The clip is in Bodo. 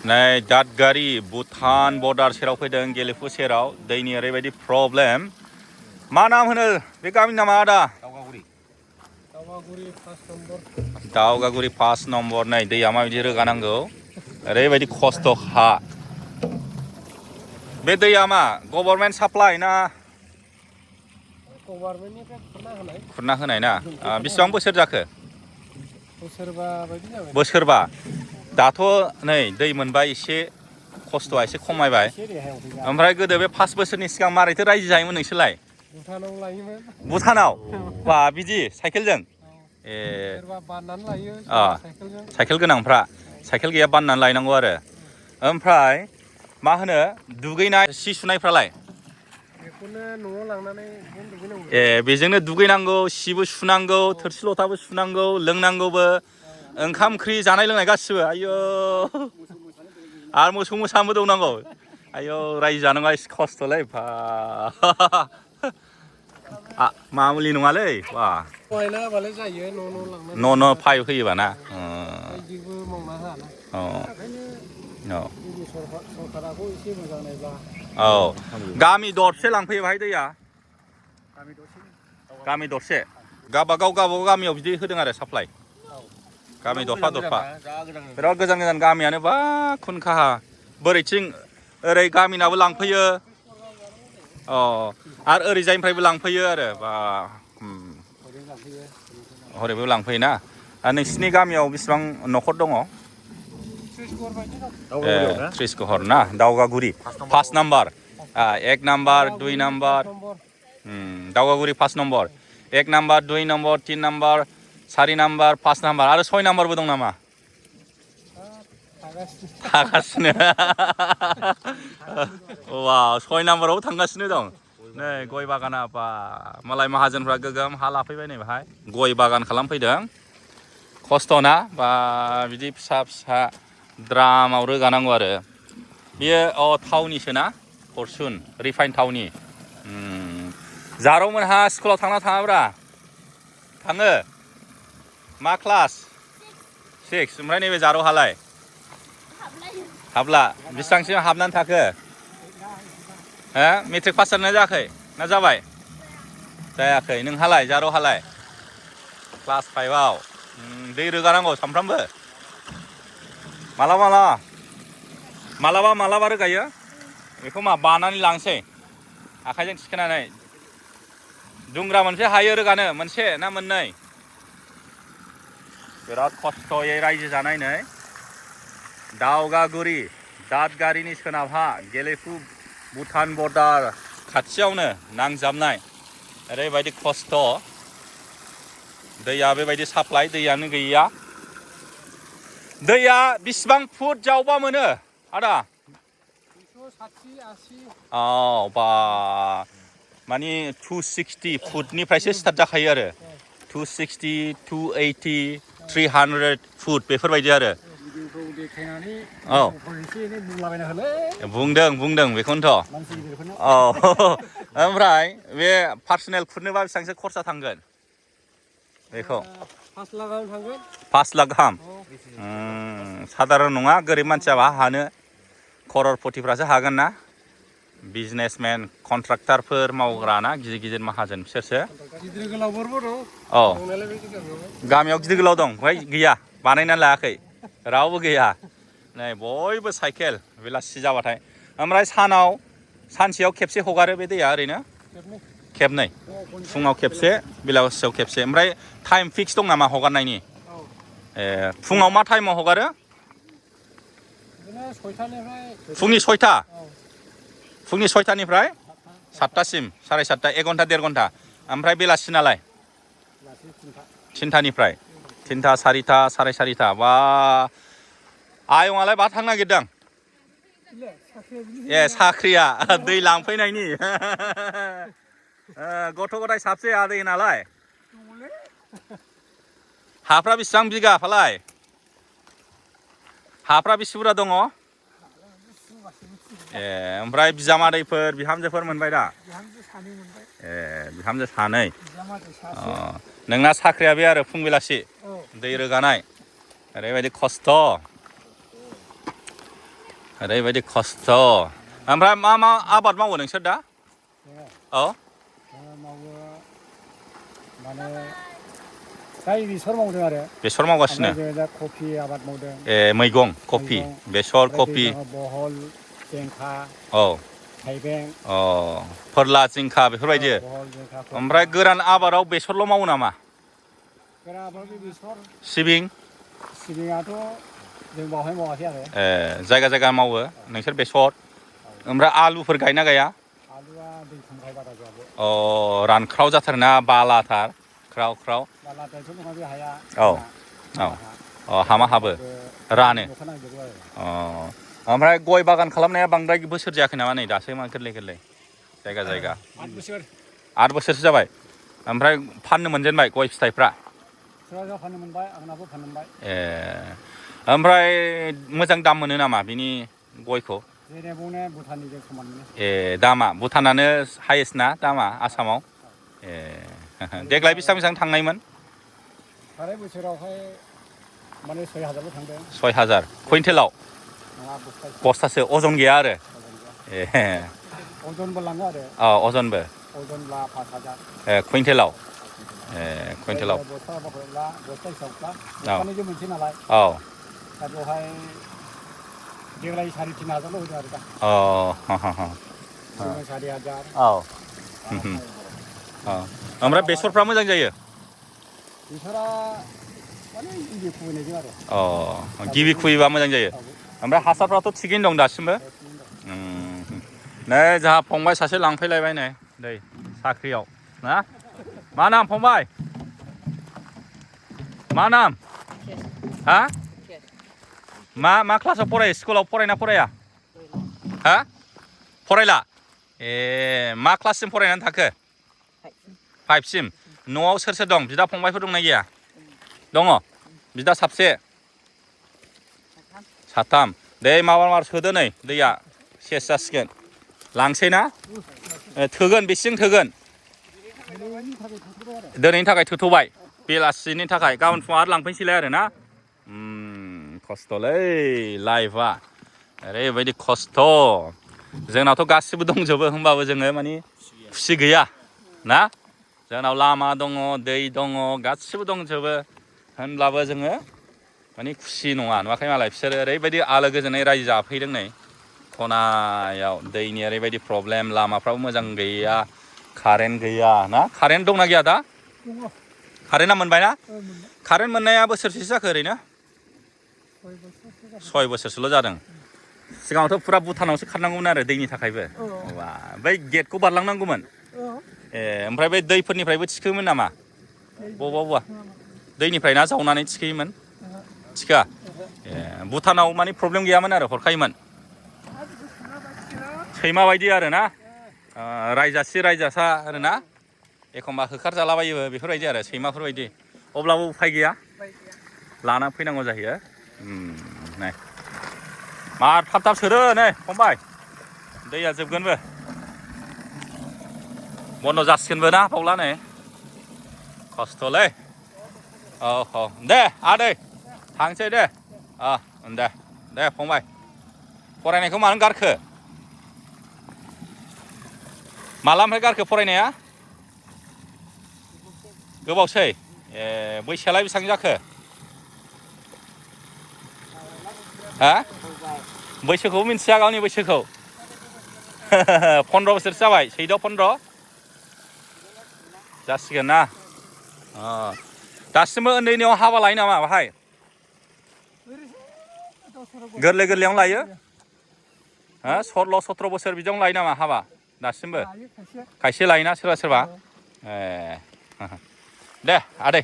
नै दादगारि भुटान बर्डार सेराव फैदों गेलेफु सेराव दैनि ओरैबायदि प्रब्लेम मा नाम होनो बे गामिनि नामा आदा दावगागुरि 5 नम्बर नै दैया माबायदि रोगानांगौ ओरैबायदि खस्थ' हा बे दैया मा गभर्नमेन्ट साप्लाइ ना गभर्नमेन्टनिफ्राय खुरना होनाय ना बेसेबां बोसोर जाखो बोसोरबा दाथ' नै दै मोनबाय एसे खस्थ'आ एसे खमायबाय ओमफ्राय गोदो बे 5 बोसोरनि सिगां मारैथो रायजो जायोमोन नोंसोरलाय भुटानाव लायोमोन भुटानाव बा बिदि साइकेलजों ए सोरबा बाननानै लायो साइकेल गोनांफ्रा साइकेल गैया बाननानै लायनांगौ आरो ओमफ्राय मा होनो दुगैनाय सि सुनायफ्रालाय बेखौनो न'आव लांनानै दुगैनांगौ ए बेजोंनो दुगैनांगौ सिबो सुनांगौ थोरसि लथाबो सुनांगौ लोंनांगौबो ओंखाम ओंख्रि जानाय लोंनाय गासिबो आयौ आरो मोसौ मोसाबो दौनांगौ आयौ रायजो जानांगौ एसे खस्थ'लै मामुलि नङालै बा न' न' पाइप होयोबा ना औ गामि दरसे लांफैयो बाहाय दैया गामि दरसे गावबागाव गामियाव बिदि होदों आरो साप्लाइ गामि दरफा बिराद गोजान गोजान गामियानो बा खुनखाहा बोरैथिं ओरै गामिनाबो लांफैयो आरो ओरैजायनिफ्रायबो लांफैयो आरो बा हरैबो लांफैयो ना नोंसिनि गामियाव बेसेबां न'खर दङ 30 घर ना दावगागुरि 5 नाम्बार 1 नाम्बार 2 नाम्बार दावगागुरि 5 number 1 number 2 number 3 number 4 number 5 number आरो 6 नाम्बारबो दं नामा थागासिनो वा 6 नाम्बारावबो थांगासिनो दं नै गय बागाना बा मालाय माहाजोनफ्रा गोगोम हा लाफैबाय नै बेहाय गय बागान खालामफैदों खस्थ'ना बा बिदि फिसा फिसा द्रामाव रोगानांगौ आरो बियो थावनिसो ना फरचुन रिफाइन थावनि जारौमोनहा स्कुलाव थाङाब्रा थाङो मा क्लास 6 ओमफ्राय नैबे जारौहालाय हाबला बेसेबांसिम हाबनानै थाखो मेट्रिक पास जानाय जायाखै ना जाबाय जायाखै नोंहालाय जारौहालाय क्लास 5आव दै रोगानांगौ सामफ्रामबो मालाबा रोगायो बेखौ मा बानानै लांसै आखाइजों थिखोनानै दुंग्रा मोनसे हायो रोगानो मोनसे ना मोननै बिराद खस्थ'यै रायजो जानाय नै दावगागुरि दादगारिनि सोनाबहा गेलेफु भुटान बर्डार खाथियावनो नांजाबनाय ओरैबायदि खस्थ' दैया बेबायदि साप्लाइ दैयानो गैया दैया बेसेबां फुट जावबा मोनो आदा 260-80 बा माने 260 फुटनिफ्रायसो स्टार्ट जाखायो आरो 260 280 300 फुट बेफोरबायदि आरो बुंदों बेखौनोथ' ओमफ्राय बे पार्सनेल खुरनोबा बेसेबांसो खरसा थांगोन बेखौ 5 लाख गाहाम साधारन नङा गोरिब मानसिया हानो खररपतिफ्रासो हागोन ना बिजनेसमेन कन्ट्राक्टारफोर मावग्रा ना गिदिर माहाजोन बिसोरसो गामियाव गिदिर गोलाव दं ओमफ्राय गैया बानायनानै लायाखै रावबो गैया नै बयबो साइकेल बेलासि जाबाथाय ओमफ्राय सानसेयाव खेबसे हगारो बे दैया ओरैनो खेबनै फुङाव खेबसे बेलासियाव खेबसे ओमफ्राय टाइम फिक्स दं नामा हगारनायनि फुङाव मा टाइमाव हगारो फुंनि 6टानिफ्राय 7टासिम 7:30 1 घन्टा 1.5 घन्टा ओमफ्राय बेलासि नालाय 3टानिफ्राय 3टा 4टा 4:30 बा आयंआलाय बहा थांनो नागिरदों साख्रिया दै लांफैनायनि गथ' गथाय साबसे आदै नालाय हाफ्रा बेसेबां बिगा फालाय हाफ्रा बेसे बुरजा दङ ओमफ्राय बिजामादैफोर बिहामजोफोर मोनबाय दा बिहामजो सानै नोंना साख्रिया बे आरो फुं बेलासि दै रोगानाय ओरैबायदि खस्थ' ओरैबायदि खस्थ' ओमफ्राय मा आबाद मावो नोंसोर दा औ मावो माने दायो बेसर मावदों आरो बेसर मावगासिनो दा कफि आबाद मावदों मैगं कफि बेसर कफि बहल जिंखा औ थाइबें फोरला जिंखा बेफोरबायदि ओमफ्राय गोरान आबादाव बेसरल' मावो नामा गोरान आबादाव बेसर सिबिङाथ' जों बावहाय मावाखै आरो जायगा जायगा मावो नोंसोर बेसर ओमफ्राय आलुफोर गायना गाया आलुआ दै थांबाय बारा जाबाय रानख्राव जाथारना बालाथार ख्राव ख्राव बालाद्रायथ' नङा बे हाया हामा हाबो रानो ओमफ्राय गय बागान खालामनाया बांद्राय बोसोर जायाखै नामा नै दासो मा गोरलै गोरलै जायगा जायगा 8 बोसोरसो जाबाय ओमफ्राय फाननो मोनजेनबाय गय फिथाइफ्रा सोरबा फाननो मोनबाय आंनाबो फाननो मोनबाय ओमफ्राय मोजां दाम मोनो नामा बिनि गयखौ भुटाननिजों समान मोनो दामा भुटानानो हायेस्ट ना दामा आसामाव देग्लाय बेसेबां थांनायमोन थांनाय बोसोरावहाय माने 6,000ल' थांदों 6,000 कुइन्टेलाव बस्थासो अजन गैया आरो अजनबो लाङो आरो अजनबो अजनब्ला 5,000 कुइन्टेलाव कुइन्टेलाव बस्ता हिसाबब्ला बस्तानिजों मोनसे नालाय दा बेवहाय देग्लाय 3,500ल' होदों आरो दा 4,000 ओमफ्राय बेसरफ्रा मोजां जायो बेसरा माने गिबि खुबैनायजों आरो गिबि खुबैबा मोजां जायो ओमफ्राय हासारफ्राथ' थिगैनो दं दासिमबो नै जोंहा फंबाय सासे लांफैलायबाय नै दै साख्रियाव ना मा नाम फंबाय मा नाम हा मा क्लासाव फरायो स्कुलाव फरायना फराया हा फरायला मा क्लाससिम फरायनानै थाखो 5 सिम न'आव सोर सोर दं बिदा फंबायफोर दंना गैया दङ बिदा साबसे साथाम दे माबार सोदो नै दैया सेस जासिगोन लांसै ना थोगोन बेसेजों थोगोन दिनैनि थाखाय थोथ'बाय बेलासिनि थाखाय गाबोन फुङाव आरो लांफैनोसैलाय आरो ना खस्थ'लै लाइफआ ओरैबायदि खस्थ' जोंनावथ' गासिबो दंजोबो होमबाबो जोङो माने खुसि गैया ना जोंनाव लामा दङ दै दङ गासिबो दंजोबो होनब्लाबो जोङो माने खुसि नङा नुवाखै मालाय बिसोरो ओरैबायदि आलो गोजोनै रायजो जाफैदों नै खनायाव दैनि ओरैबायदि प्रब्लेम लामाफ्राबो मोजां गैया कारेन्ट गैया ना कारेन्ट दंना गैया दा कारेन्टआ मोनबाय ना कारेन्ट मोननाया बोसोरसेसो जाखो ओरैनो 6 बोसोरसोल' जादों सिगाङावथ' फुरा भुटानावसो खारनांगौमोन आरो दैनि थाखायबो बै गेटखौ बारलांनांगौमोन ओमफ्राय बै दैफोरनिफ्रायबो थिखोमोन नामा बबा दैनिफ्राय ना जावनानै थिखोयोमोन थिखा भुटानाव माने प्रब्लेम गैयामोन आरो हरखायोमोन सैमा बायदि आरो ना रायजासि रायजासा आरो ना एखमबा होखारजालाबायो बेफोरबायदि आरो सैमाफोरबायदि अब्लाबो उफाय गैया लाना फैनांगौ जाहैयो नै मार थाब थाब सोदो नै फंबाय दैया जोबगोनबो बन्द' जासिगोनबो ना बावला नै खस्थ'लै दे आदै थांसै दे दे फंबाय फरायनायखौ मानो गारखो मालानिफ्राय गारखो फरायनाया गोबावसै बैसोआलाय बेसेबां जाखो हा बैसोखौ मिन्थिया गावनि बैसोखौ 15 बोसोरसो जाबाय 14-15 जासिगोन ना दासिमबो उन्दैनियाव हाबा लायो नामा बाहाय गोरलै गोरलैयावनो लायो 16-17 बोसोर बिदियावनो लायो नामा हाबा दासिमबो खायसे लायोना सोरबा दे आदै